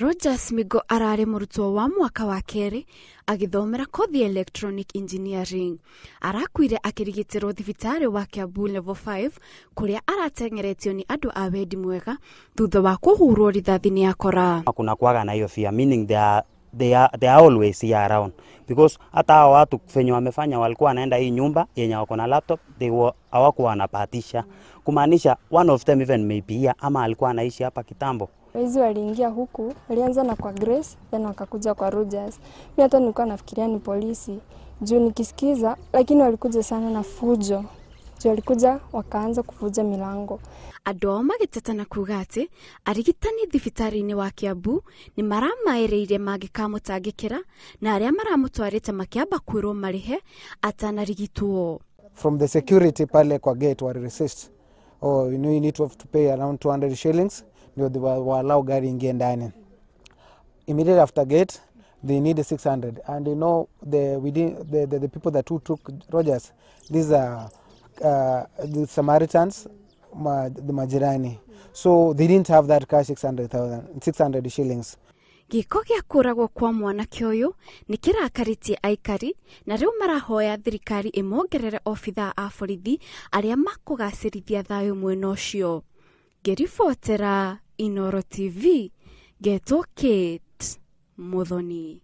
Rogers Migo ararĩ mũrutwo wa mwaka wa kerĩ agĩthomera kothi ya electronic engineering. Arakuire akĩrigitĩrwo thibitarĩ wa Kiambu Level 5 kũrĩa arateng'eretio nĩ andũ a wendi mwega thutha wa kũhũrwo rithathi nĩ akora. Kuna kuwaga na hiyo fear, meaning they are always here around, because hata hao watu venye wamefanya, walikuwa wanaenda hii nyumba yenye wako na laptop, they were hawakuwa wanapatisha, kumaanisha one of them even may be here ama alikuwa anaishi hapa kitambo. Wezi waliingia huku, walianza na kwa Grace, then wakakuja kwa Rogers. Mi hata nilikuwa nafikiria ni polisi juu nikisikiza, lakini walikuja sana na fujo juu walikuja wakaanza kuvuja milango. Andũ ao magĩteta na kuga atĩ arigitani thibitarĩ-inĩ wa Kiambu nĩ maramaĩrĩire mangĩkamũtangĩkĩra na arĩa maramũtwarĩte makĩamba kwĩrwo marĩhe atanarigitwo. From the security pale kwa gate wali resist, "Oh, you need to have to pay around 200 shillings ndio they wa allow gari ingie ndani." Immediately after gate they need 600, and you know the within the people that who took Rogers, these are the Samaritans, the majirani, so they didn't have that cash, 600,000, 600 shillings. Gĩko gĩa kũragwo kwa mwanake ũyũ nĩ kĩrakarĩtie aikari na rĩu marahoya thirikari ĩmongerere obithaa a borithi arĩa makũgacĩrithia thayũ mwena ũcio. Ngĩribotera Inooro TV, ngetwo Kate Muthoni.